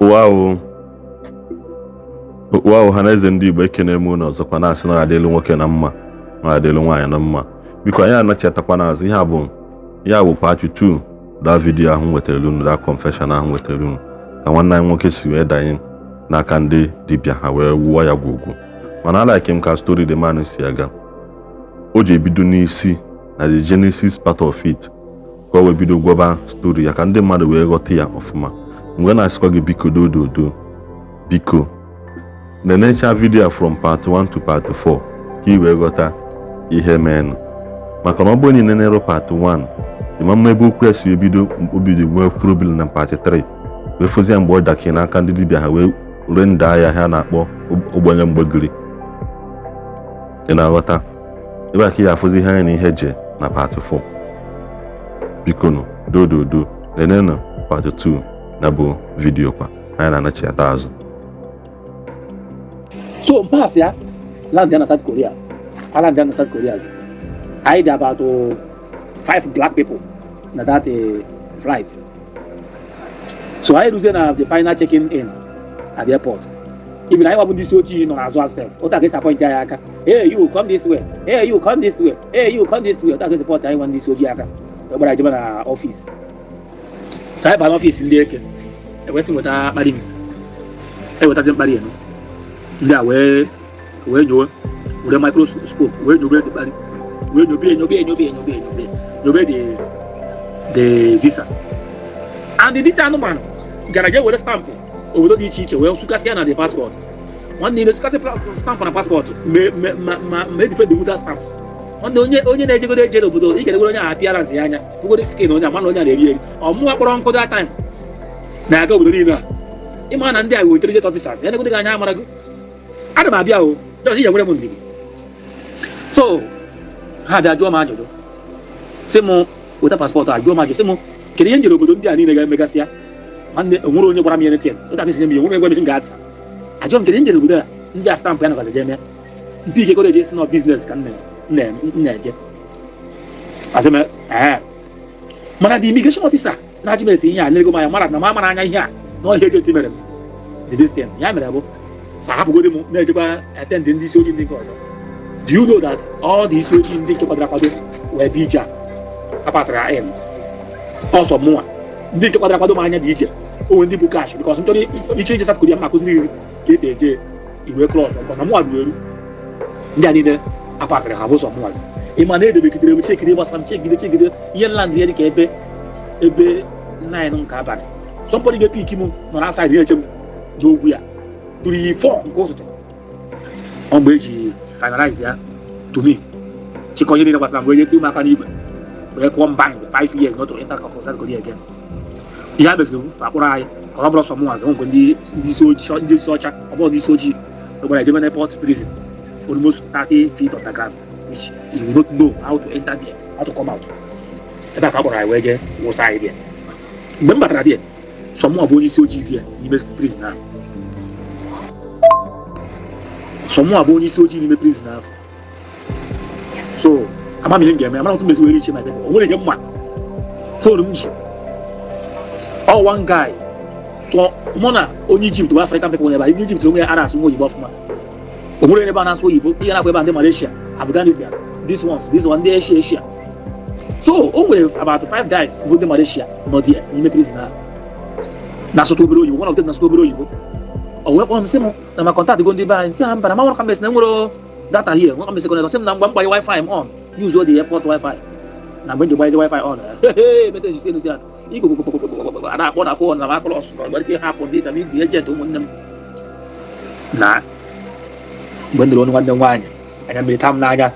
Wow, wow, ọha na eze ndị Igbo, ekene m unu ọzọkwa, na-asị na ọ adịlụ nwoke na mma, na ọ adịlụ nwaanyị na mma. Biko, anyị anachiatakwa n'azụ. Ihe a bụ part 2 that video ahụ nwetara unu, that confession ahụ nwetara unu, ka nwanne anyị nwoke si wee danye n'aka ndị dibịa, ha wee wuo ya gwugwu. Mana alike m ka story the man si aga. O ji ebido n'isi na the genesis part of it, ka o wee bido gwaba story ya ka ndị mmadụ wee ghọta ya ọfụma. Mgbe na-asịkwa gị, biko, dododo, biko, nenecha video a from part 1 to part 4 ka ị wee ghọta ihe meenụ, maka na ọ bụrụ na ị nenero part 1, ịma mma ebe okwu ya si ebido. O bido nwee problem na part 3, wee fụzie mgbe ọ dakịrị n'aka ndị dibịa, ha wee renda ya, ha na-akpọ ogbenye mgbegiri. Ị na-aghọta ebe a ka ị ga-afụzi ihe anya na ihe je na part 4. Biko nụ, dododo, nenenụ part 2 na bụ video kwa anyị na-anachiata azụ. So mpass ya, land ya na South Korea, a land ya na South Korea zi anyị dị about five black people na that flight. So anyị ruzie na the final checking in at the airport, even anyị nwabụ ndị isi ojii nọ n'azụ asef otu a ga-esi appoint anyị aka: "Hey, you, come this way. Hey, you, come this way. Hey, you, come this way." Otu a ga-esi appoint anyị nwa ndị isi ojii aka, wee gbara jebe na office. So anyị bara n'office ndị eke, ewesị nweta mkparị m, ewetazi mkparị enu ndị a wee nyowe, were microscope wee nyobe the mkparị, wee nyobe, nyobe, nyobe, nyobe, nyobe, nyobe the visa. And this anụmanụ gara jee were stamp obodo dị iche iche wee sụkasịa na the passport. Nwanne, ile sụkasị stamp na passport ma ma edife the wuta stamps. Nwanne, onye na-ejegodo eje n'obodo, ị ga-edegoro onye ahụ appearance ya anya, fụgodo skin onye a, mana onye a na-eri eri ọmụnwa kpọrọ nkụ that time na-aga obodo niile a. Ịma na ndị a wụ intelligent officers ya negodo gị anya, amarago. Ana m abịa o, just ije nwere m ndidi. So ha bịa jụọ m ajụjụ, sị m weta passport. A jụọ m ajụjụ, sị m kedu ihe m jere obodo ndị a niile ga-emegasị ya. Nwanne, onwere onye gwara m ihe netin otu aka esi nye m ihe, onwere gwa m ihe m ga-ata. Ajụọ m kedu ihe m jere obodo a ndị a stamp ya nọgazi jee mee mpi ike kọrọ eje, si nọ business ka m na-eje. Asị m ee. Mana the immigration officer na-ajụ m esi ihe a lego m anya, mara na m amara anya ihe a na ọhịa agent mere m the this thing ya mere bụ so hapụgodi m na-ejekwa attend ndị isi ojii ndị nke ọzọ. Do you know that all the isi ojii ndị nke kwadoro akwado wee bịa ije a a pasịrị in, ọsọ mụnwa ndị nke kwadoro akwado m anya dị iche onwe ndị bụ cash, because m chọrọ iche ije South Korea, m akụziri gị ka esi eje iwe cross, because na mụnwa ruru eru. Ndị a niile apasịrị, ha bụ sọ mụnwazi. Ị ma na edebegidere m, chekide gbasara m, chekide, chekide ihe nland ya dị ka ebe 9 nke abalị. Somebody ga-epick m nọ na side na-eche m n'ogwu ya tụrụ iyi 4 nke ụtụtụ. Ọ mgbe eji finalize ya to me, chịkọ ihe niile gbasara m, wee nyetụ m aka n'igwe, wee kụọ m bind 5 years not to enter South Korea again. Ihe a meziri m, akpụrụ anyị ka ọ bụrụ sọ mụnwazi nke ndị isi ojii, ndị isi ọcha, ọ bụrụ ndị isi ojii gbara ejebe na airport prison, almost 30 feet underground, which you will not know how to enter there, how to come out. Ebe a ka a kpọrọ anyị wee jee wụsa anyị there. Mgbe m batara there, sọ mụnwa bụ onye isi ojii there n'ime prison ahụ, sọ mụnwa bụ onye isi ojii n'ime prison ahụ. So ama m ihe m ga-eme, amara otu m esi were iche my people. O nwere ihe mma phone m ji all one guy. So mụ na onye Egypt bụ African people n'ebe a. Ndị Egypt onwe ya a na-asụ nwa oyibo ọfụma. O nwere ebe a na-asụ oyibo ihe na-afọ ebe a, ndị Malaysia, Afghanistan, this ones, this one, ndị Asia. So o nwere about five guys bụ ndị Malaysia nọ there n'ime prison ahụ na-asụta obere oyibo. One of them na-asụta obere oyibo. O wee kpọọ m, sị m na ma contact go ndị be anyị. Sị ha mba, na ma nwere ka m esi na enwere data here, nwe ka m esi connect. Sị m na mgbe m gbanye wifi m on, use the airport wifi. Na mgbe m ji gbanyezi wifi on, message si elu si ala igbo a na-akpọ na phone na m akpọrọ ọsụ na ọgbara ike hapụ ndị sami ndị agent ụmụnne m. Na mgbe m nụrụ ọnụ nwanne m nwaanyị, anya mmiri taa m n'anya.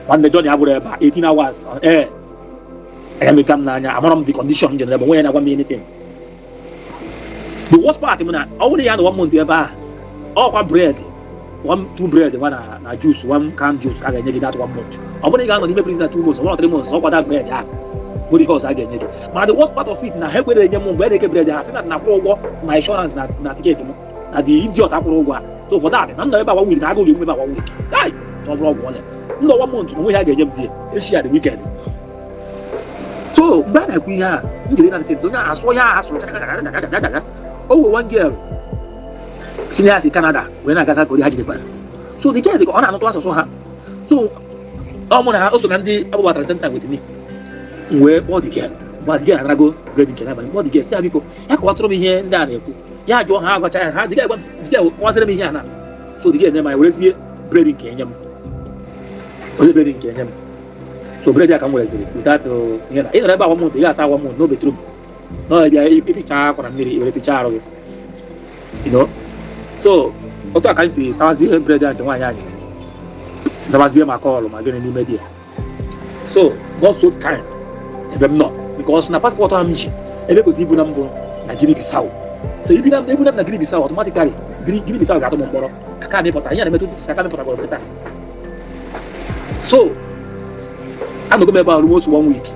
Nwanne, Johnny abụrụ ebe a 18 hours on air, anya mmiri taa m n'anya. Amara m the condition m jere ebe onwe ya na-agwa m anything. The worst part bụ na ọ bụrụ ya na one month ebe a, ọkwa bread one, two bread nwa na juice, one can juice a ga-enye gị that one month. Ọ bụrụ na ị ga-anọ n'ime prison na 2 months, 1 or 3 months, ọkwa that bread ahụ nwere ihe ọzọ a ga-enye gị. Mana the worst part of it na ha ekwere enye m mgbe a na-eke bread, ha sị na na-akwụ ụgwọ ma insurance na ticket m na the idiot akwụrụ ụgwọ a. So for that, na m nọ ebe a one week na agụụ ga-egbu ebe a one week. Ai, ọ bụrụ ọgwụ ọlẹ m nọ one month na onwe ha ga-enye m die echi ya the weekend. So mgbe a na-ekwu ihe a m jiri na ntị onye asụ ya asụrụ. O nwere one girl si na ya si Canada wee na-aga South Korea, ha jidekwara. So the girl dị ka ọ na-anụtụ asụsụ ha. So ọ mụ na ha, o so na ndị agbabatara same time with me. M wee kpọọ the girl mgbe the girl anarago bread nke n'abalị. Kpọọ the girl, sị ya, biko, ya kọwatụrụ m ihe ndị a na-ekwu. Ya jụọ ha, agwacha ya ha. The girl gwa, the girl kọwasịrị m ihe a na. So the girl nye m, werezie bread nke nye m, were bread nke nye m. So bread ya ka m wereziri without ihe na ị nọrọ ebe a one month, ị ga-asa one month, no bedroom, no bịa ificha akwa na mmiri were fichaa arụ gị. So otu a ka anyị si tawazie bread a nke nwaanyị anyị, zabazie ma call ma gịnị n'ime di ya. So God so kind ebe m nọ, because na passport ahụ m ji, ebe kwesịrị ibu na mbụ na Guinea Bissau. So ibi na ebu na m na Guinea Bissau, automatically Guinea Bissau ga-atụ m mkpọrọ. Aka m ịpụtara ihe a na-eme 26, aka m ịpụtara kịta. So anọgo m ebe ahụ almost one week,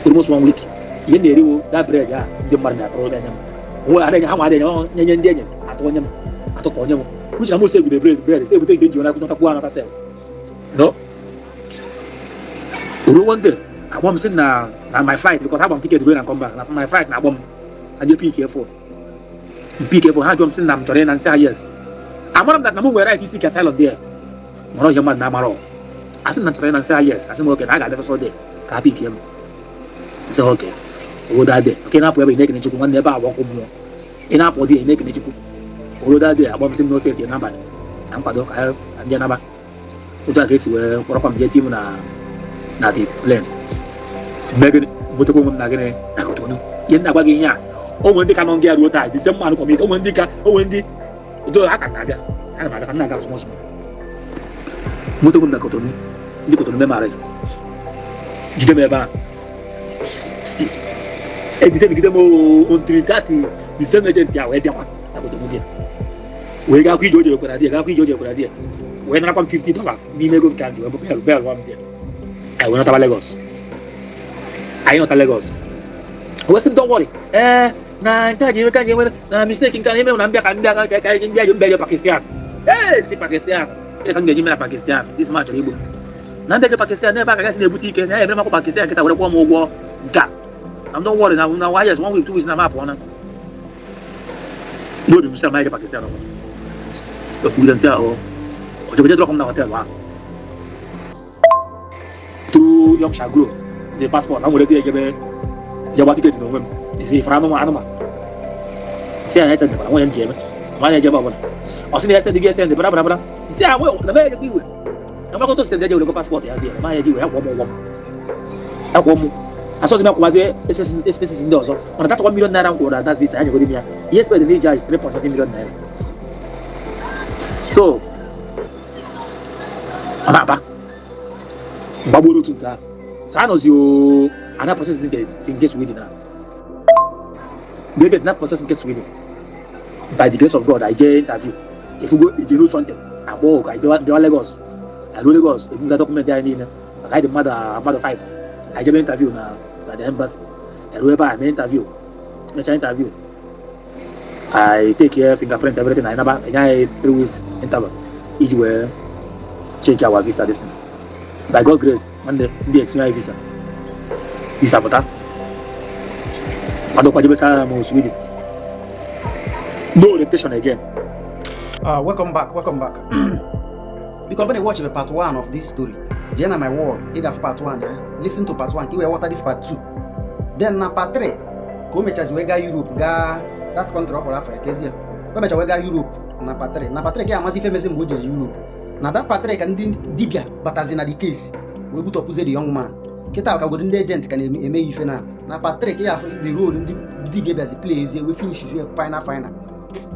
almost one week. Ihe m na-eriwo that bread a ndị mmadụ na-atụrụ anya m nwe adịghị ha nwa adịghị nye nye ndị enyi atụ onye m atụtụ onye m uche na m save the bread save nke ji were nọtakwu anọta sef no. Ruo one day, agba m sị na my flight, because agba m ticket go and come back, na my flight na-agbọ m ka je pick phone. M pick phone, ha jụọ m sị na m chọrọ ịna. Nsị ha yes. Amara m na m nwere right isi ka asylum there mara ihe mmadụ na-amara. Asị na m chọrọ ịna, nsị ha yes. Asị m okay, na a ga-abịa sọsọ there ka ha pick m. Nsị ha okay. Obodo adị oke na-apụ ebe ị na-ekene Chukwu. Nwanne, ebe a bụ ọkụ mmụọ. Ị na-apụ dị, ị na-ekene Chukwu. Obodo adị agba m sị m n'ose etinye n'abalị na nkwado ka m jee naba. Otu a ka esi wee kpọrọkwa m jee tim na the plane. Mgbe gịnị nwetakwa onwe m na gịnị na Cotonou. Ihe m na-agwa gị ihe a, o nwere ndị ka nọ ndị a ruo taa, the same man commit. O nwere ndị ka, o nwere ndị do aka na-abịa. Ana m abịa ka m na-aga small small. Nweta onwe m na Cotonou. Ndị Cotonou mee m arrest, jide m ebe a, ejide megide m until that the same agent ya wee bịakwa na Cotonou dị wee gakwa ije o jere kwara di ya, gakwa ije o jere kwara di ya, wee narakwa m $50 n'ime ego nke a ji wee bụ bail bail m dị. Anyị wee nataba Lagos. Anyị nọta Lagos, o wee sị m, don't worry, ee, na nke a ji ka ji enwere na mistake nke a na-eme na mbịa ka mbịa ka mbịa mbịa je Pakistan. Ee, si Pakistan, ka m ga-eji mere na Pakistan? This man chọrọ igbu m na mbịa je Pakistan n'ebe a ka gasị na-ebute ike na ya emere makwa Pakistan kịta were kwụọ m ụgwọ nke a. I'm don't worry na na yes, one week, 2 weeks na m apụọ na n'obi m sị amaghị je Pakistan. Ọ okwugide nsị ahụ, o jebeje drop m na hotel ahụ through Young Shall Grow the passport. A nwere ezi ejebe je gba ticket n'onwe m isi ifere anụmanụ anụmanụ si ya na ese ndebara nwunye m ji eme nwaanyị ejebe ọbụla. Ọ sị na ese ndị gị ese ndị bara bara bara nsị ya na be ejekwa iwe na mgbakọta si ndị eje werego passport ya dị ya ma ya eji iwe ya kwụọ m ụgwọ m, ya kwụọ m. Asọzi m akwụwazie expenses ndị ọzọ, mana that 1 million naira m kwụrụ na advance visa ya nyegoro m ya. Ihe spend n'ije is 3.something million naira. So ọ na-aba mgbagburu otu nke ahụ. So anọzi o ana process nke si nke Sweden a they get na process nke Sweden. By the grace of God, I jee interview efugo ijere something agba ụka. Anyị bịawa Lagos, anyị ruo Lagos, ebuga document anyị niile maka anyị dị mmadụ 5. Anyị jebe interview na the embassy. Eruo ebe a, mee interview, mechaa interview, I take care fingerprint, everything. Anyị naba, enye anyị 3 weeks interval iji wee check our visa. This thing, by God grace, nwanne, ndị esinye anyị visa, visa pụta, kwadokwa jebesa m Sweden. No orientation again. Welcome back, welcome back. Because when you watch the part one of this story, jee na my wall, ị ga-afụ part one ya. Listen to part one ka ị wee ghọta this part two. Then na part three, ka o mechazi wee gaa Europe, gaa that country ọ kpọrọ afọ ya kezie. O mecha wee gaa Europe na part three. Na part three ka ya amazi ife mezi mgbe o jezi Europe. Na that part three ka ndị dibịa batazi na the case wee butọpụzie the young man. Kịta ka godo ndị agent ka na-eme eme ife na part three ka ya afụzi the role ndị dibịa bịazi play ezie wee finishizie final final.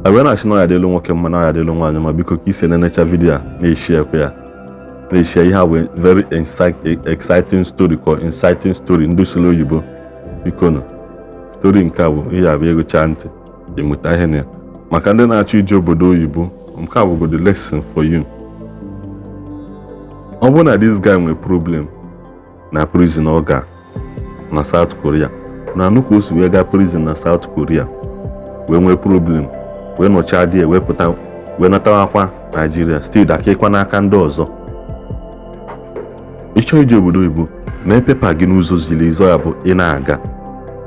Ebe na-asị na ọ ya adịlu nwoke mma, na ọ ya adịlu nwaanyị ma. Biko, ka isi nenecha video a, na-eshi ekwe ya, na-eshi ihe a bụ very exciting story ka inciting story. Ndị soro oyibo, biko nụ, story nke a bụ ihe abụ ịgụcha ntị ịmụta ihe na ya. Maka ndị na-achọ ije obodo oyibo, nke a bụgodo lesson for you. Ọ bụrụ na this guy nwere problem na prison ọ ga na South Korea, na anụ ka o si wee gaa prison na South Korea wee nwee problem, wee nọchaa dị ya, wee pụta, wee natawakwa Naijiria, still dakịkwa n'aka ndị ọzọ. Ịchọ ije obodo oyibo, mee paper gị n'ụzọ ziri ezi. Ya bụ ị na-aga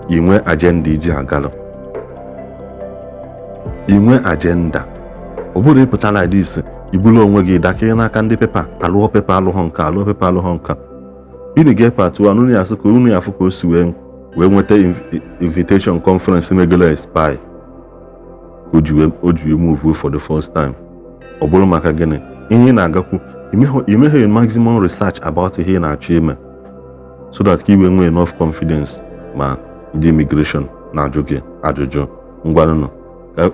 inwe agenda iji agalụ. Inwe agenda, ọ bụrụ ịpụta like this, ibulu onwe gị dakịrị n'aka ndị paper, alụọ paper, alụghọ nka, alụọ paper, alụghọ nka. Unu ga part 1, unu ya asị ka unu ya afụ ka o si wee nweta invitation conference megolo expire, ka o ji wee move for the first time. Ọ bụrụ maka gịnị? Ihe ị na-agakwu, imeghe maximum research about ihe ị na-achọ ime, so that ka i wee nwee enough confidence ma ndị immigration na-ajụ gị ajụjụ. Ngwanụnụ,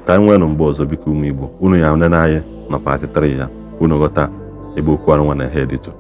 ka anyị nwee nụ mgbe ọzọ. Biko, ụmụ Igbo, unu ya nene anyị na part 3 ya, unu ghọta ebe okwu arụ nwa na head to.